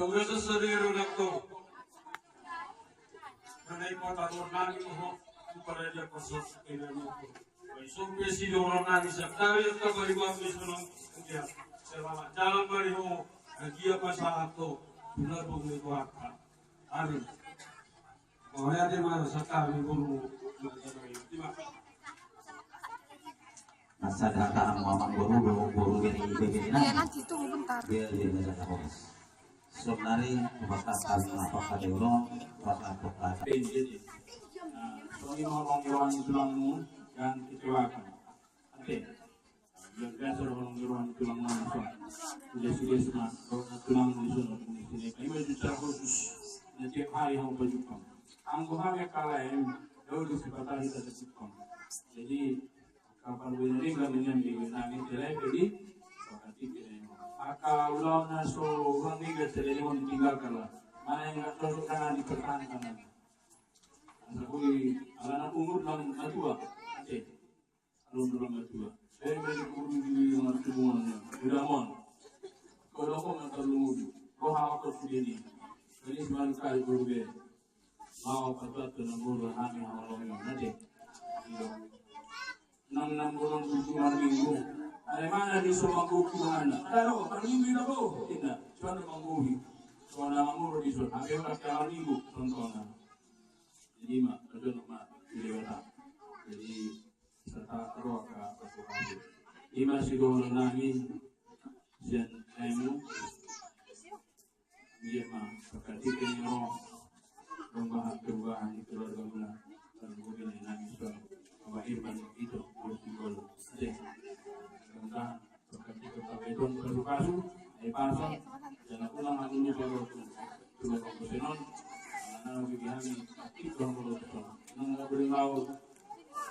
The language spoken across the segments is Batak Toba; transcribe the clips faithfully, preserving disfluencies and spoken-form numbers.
Udah sesuai dengan waktu. Karena ibu taruh nami ho, ibu pada dia khusus ini waktu. Sampai si orang nami sekali yang tak beri waktu senang dia. Selamat jalan beri ho, dia pasahat to. Benar begitu apa? Amin. Ora te maro sakali boru. Masa datang mama boru do boru ini begini. Iya, nanti tunggu bentar. Biar dia bisa tahu. Sonari bakat kami apa kade ulo bakat bakat. Nah, sonari ngomong iwan tulangmu dan kecewakan. Oke. Biasa orang di ruang tulang langsung. Sudah sudah semua orang tulang di sana di sini. Ini baju secara khusus. Nanti hari mau baju kamu. Anggo hal yang kalah ini, jauh di sebatang kita sebutkan. Jadi kapal benerin kan ini yang di nangin jelek jadi. Angka ulang naso ulang ini gak jelek ini mau ditinggalkan lah. Mana yang nggak cocok jangan dipertahankan lagi. Asal kuli anak umur dalam tua. Oke. Alun dulu matua. Eh, bagi guru di martumuan ya. Udah mon. Kalau kau nggak terlalu mudu. Roh awak kau sudah ni. Jadi semua kali guru dia. Mau kata tu nang guru hami halo yang nanti. Nang nang guru guru minggu. Ada mana di semua guru mana? Kalau minggu itu kau tidak. Cuma nang guru. Cuma nang guru di sana. Ada orang kalau minggu contohnya. Jadi mak, ada nama. Jadi orang. Jadi Serta roha pasupasu. Ima sidohonon nami sian naimu. Ia ma, pakatikkan ni roha. Perubahan, perubahan di keluarga muna. Dan kemudian nami sudah. Bapak Irfan itu, terus di gol. Oke. Mudah-mudahan Pasu-pasu, ai pasu, jala ulang aku lupa lo tu. Coba kamu senon, mana lagi di hami, aktif dong lo tu. Nang nggak boleh mau,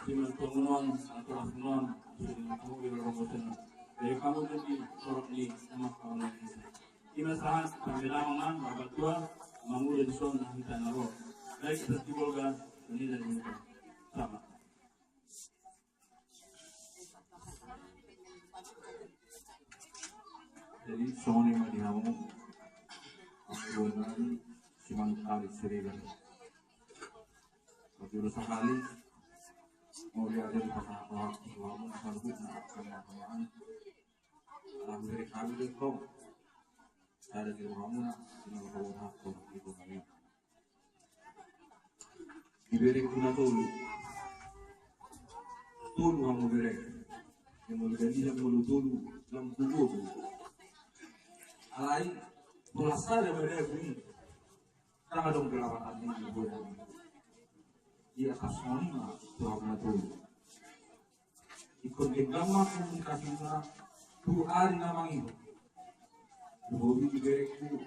siman pengunon, atau asunon, siman pengunon lo senon. Jadi kamu nanti sorok di rumah kamu lagi. Ima sahat, sambil lama man, bapak tua, manguda di son, nang kita naro. Baik, kita tibolga, ini dan ini. Sama. Jadi songon i ma di hamu. Aku dua nami siman kali serigan. Tapi udah sekali mau dia ada di pasar apa? Selama pasar itu nak kena apaan? Alhamdulillah kami deh kong. Ada di rumahmu nak, di rumah kamu nak kong itu kami. Diberengku na tolu. Tolu hamu bereng. Yang mulu ganti yang mulu tolu. Lam kuku tu. Alai. Pola sada bereng ni. Tanga dong berapa tadi. Di atas nama tu hamu na tolu. Ikon denggan ma komunikasina tu ari na mangihut. Di hobi di berekku.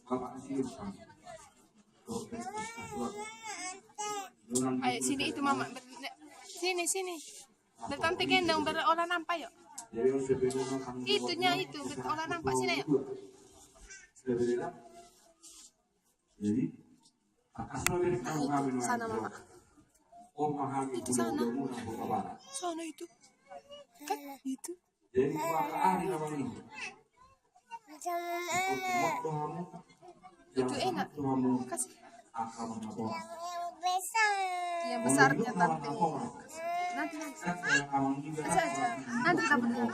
Bapak Sirpan. Ayo sini itu mama. Ber-, sini, sini. Bertante gendong berolah nampak yuk. Itunya itu berolah nampak sini yuk. Jadi, sana mama. Itu sana. Sana itu. Kan itu. Itu enak. Kasih. Yang besarnya tante. Nanti, nanti. Kasih aja. Nanti kita beli.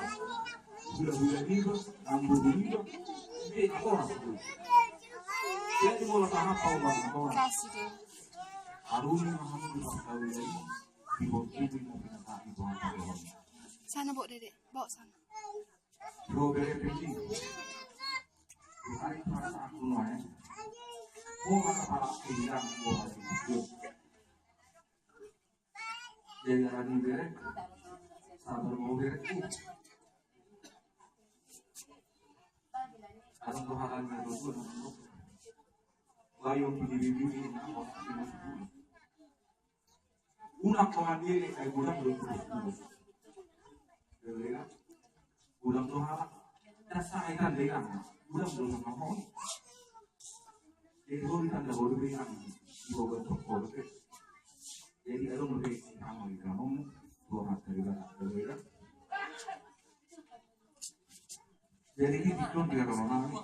Kasih deh. Sana, bawa dedek, bawa sana. Jadi arani berek, sabar mau berek. Kadang rohakan yang dua dua nang. Bayu bibir bibir nang. Unang kau mandiri, ai godang do pulus-pulus. Godang do halak. Dasar ai tanda inang. Godang do sama kau. Jadi kau ditanda kau do inang. Di bawah bentuk kau do. Jadi adong do inang di kamu. Dua mata di belakang. Jadi ini tikon dia kalau nami.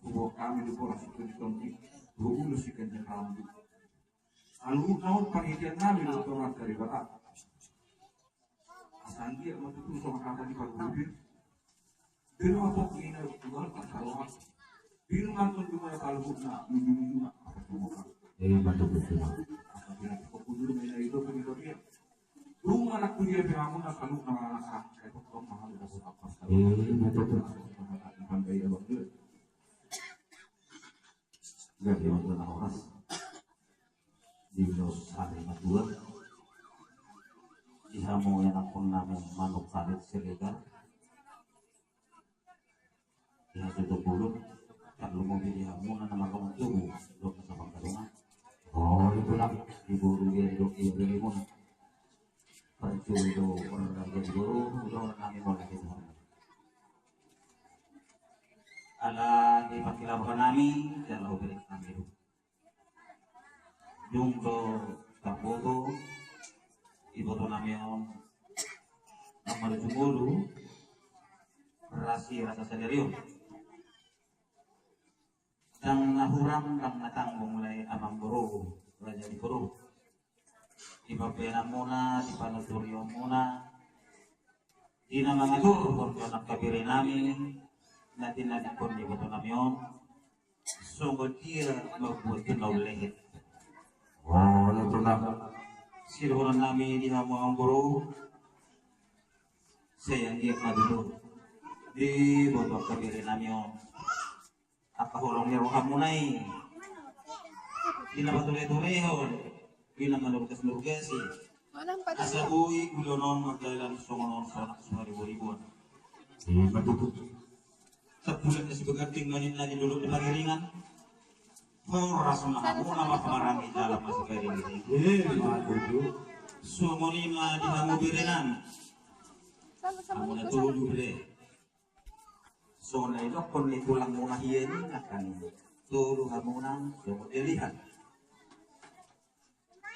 Huboan hami di boras sitonditondik, huulos siganjang rambu. Aluhutna on pangidian nami do tu Amanta Debata. Asa anggiat ma tutu songon hata ni parhobir. Biru ma pok ni na Tuhan parsalohan. Biru ma tondingan paluhutna, nunjunjungan parsalohan. Eh, mantap betul. Asa bilang cukup dulu main air itu pun itu dia. Rumah anak kuliah bilangun nak kalu nama anak. Kayak kok mahal udah buat apa? Eh, mantap betul. Pandai abang dia. Gabe on do na horas. Di ulos hami matua. Di hamu ianakhon nami Manuk Karet Siregar. Di hasuhuton bolon. Tarlumobi di hamu na marhompa tubu. Dok na sapangkadongan. Oh, itu lah. Di boru dia dok dia beri muna. Parjolo do orang raja di boru. Udah orang nami mulai di hamu. Ala ni pangkilabokan nami, jala hubereng nami do. Dung do tarboto, iboto nami on, na marujung ngolu, rasi rasa sadari on. Ndang na hurang, ndang na tanggung, mulai amangboru, raja di boru. Di pambahenanmuna, di panuturionmuna, di na mangaturhon tu anak habere nami, na tinadingkon ni iboto nami on, songon dia mambuat tu na umlehet. Oh, na tulang. Sidohonon nami di hamu amangboru, sai anggiat ma tutu di iboto anak habere nami on. Angka holong ni rohamuna i. Di na patuletulehon. Di na manurgasnurgasi. Asa boi ulaon on mardalan songon on sonak suharibu-ribuan. Iya, betul. Sabulan na sibaganding manin na di dolok di pangiringan. Horas ma hamu na marhamaranggi jala masipairing. Iya, betul. Songon i ma di hamu berenan. Hamu na tolu bere. Songon na idokkon ni tulangmuna hian i nangkaning. Tolu hamuna songon lelehan.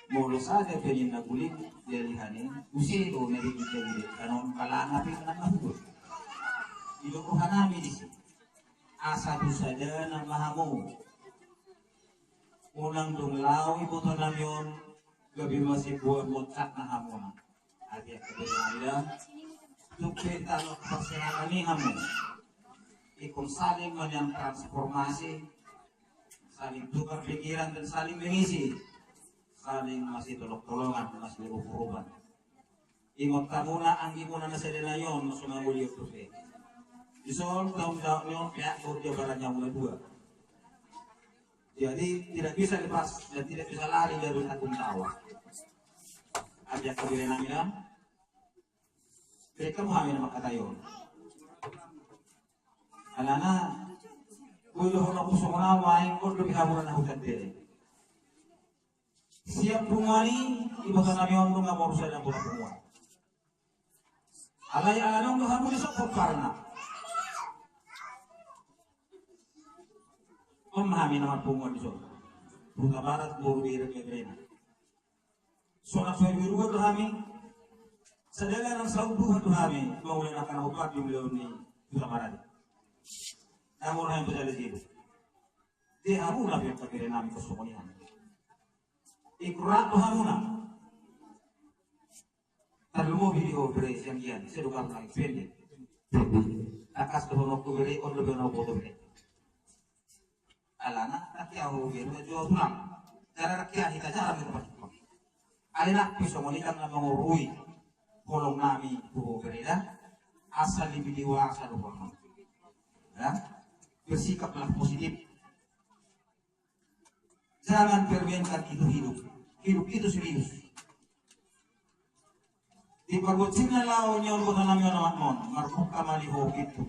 Molo sada pe ninna guling lelehan i, muse do na di guling lelehan on, palanga pe nang na hubur. Didok roha nami disi. Asa tu sadana ma hamu. Unang dung laho iboto nami on, gabe masibuat mocak na hamuna. Adia kebetulan tu pe tano persenatan ni hamu. Ingkon saling manian transformasi, saling tukar pikiran dan saling mengisi, saling masitolongtolongan, masiurupurupan. Ingot hamuna anggimuna na sada na i on, na so mangoli on tu pe. Dison taon-taon ni on, peak do dia barang hamuna dua. Jadi tidak bisa lepas dan tidak bisa lari dari tanggung jawab. Adia kebetulan nami na. Bereng hamu hami na mangkatai on. Alana, boi dohononku songon au, aing on dope hamu na hutandai. Siap punguan i, iboto nami on do nga boru sada boru punguan. Alai ala naung do hamu dison pomparna. On ma hami na marpunguan dison. Hutabarat boru Bere pe berena. Sonak suai birua do hami. Sadala nang saunduhan do hami. Mangula na kana opat di meleon ni Hutabarat. Namun hami pajala jilu. Di hamu na biar pagere nami kosongoni hami. Ikrat do hamuna. Tarlumobi di ho bere sian gian, sai do gabe nangis pendek. Takas dohononku bere, on dope na huboto bere. Alana, rakyat ho bere, jo tulang. Cara rakyat hita cara bere tempat tukang. Alana pe songon i kan na mangorui. Holong nami tu ho bere da. Asal lebih dewasa do holong. Ya. Bersikaplah positif. Jangan permainkan itu hidup. Hidup itu serius. Di pargonsinna laho ni on boto nami on amak mon, marbuka ma di ho pintu.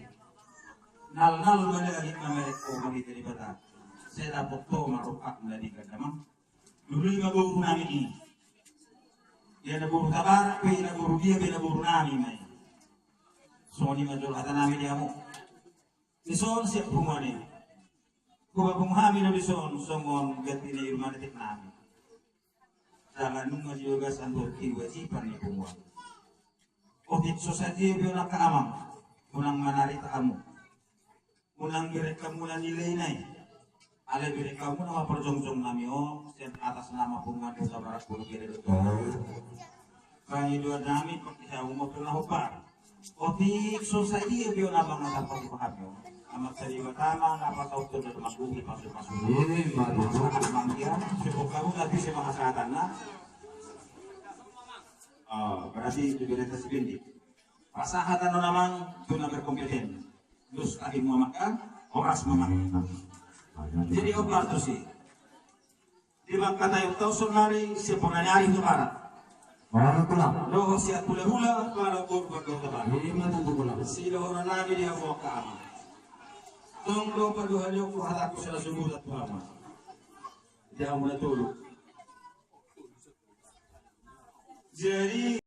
Nalnal ma daging na merek ho ma di Debata. Sai dapot ho marbuka na di gandamang. Dulu ma boru nami i. Ia na boru Tabarat pe, ia na boru dia pe, ia na boru nami ma i. Songon i ma jolo hata nami di hamu. Dison siap punguan i. Hupapungu hami do dison songon ganti na i rumah detik nami. Jala nunga di bagasan do kewajiban ni punguan. Otik so sadia pe on angka amang, unang manarita hamu. Unang bereng hamuna nilai na i. Alai bereng hamuna ma parjongjong nami on sian atas nama Punguan Huta Barat Pulau Gede do. Pangidoan nami pakke hamu ma tu na hombar. Otik so sadia be on abang na tarpatupa hami on. Amang sari batama na patau tu na mangguhi maksud maksud. Iya, baru. Amang dia sebab kamu nanti saya bahas kata na. Oh, berarti itu berita si Bendi. Pasahat on amang tu na berkompeten. Dos ahi muamaka, horas mamaka. Jadi opat tusi. Di bangka tayo tau sonari sian bona ni ari tu barat. Dohot sian hula-hula para korban dohot tabaru. Sidohonon nami di hamu angka amang. Tong do paduahalion ku hataku sada subutan tu amang. Di hamu na tolu. Jadi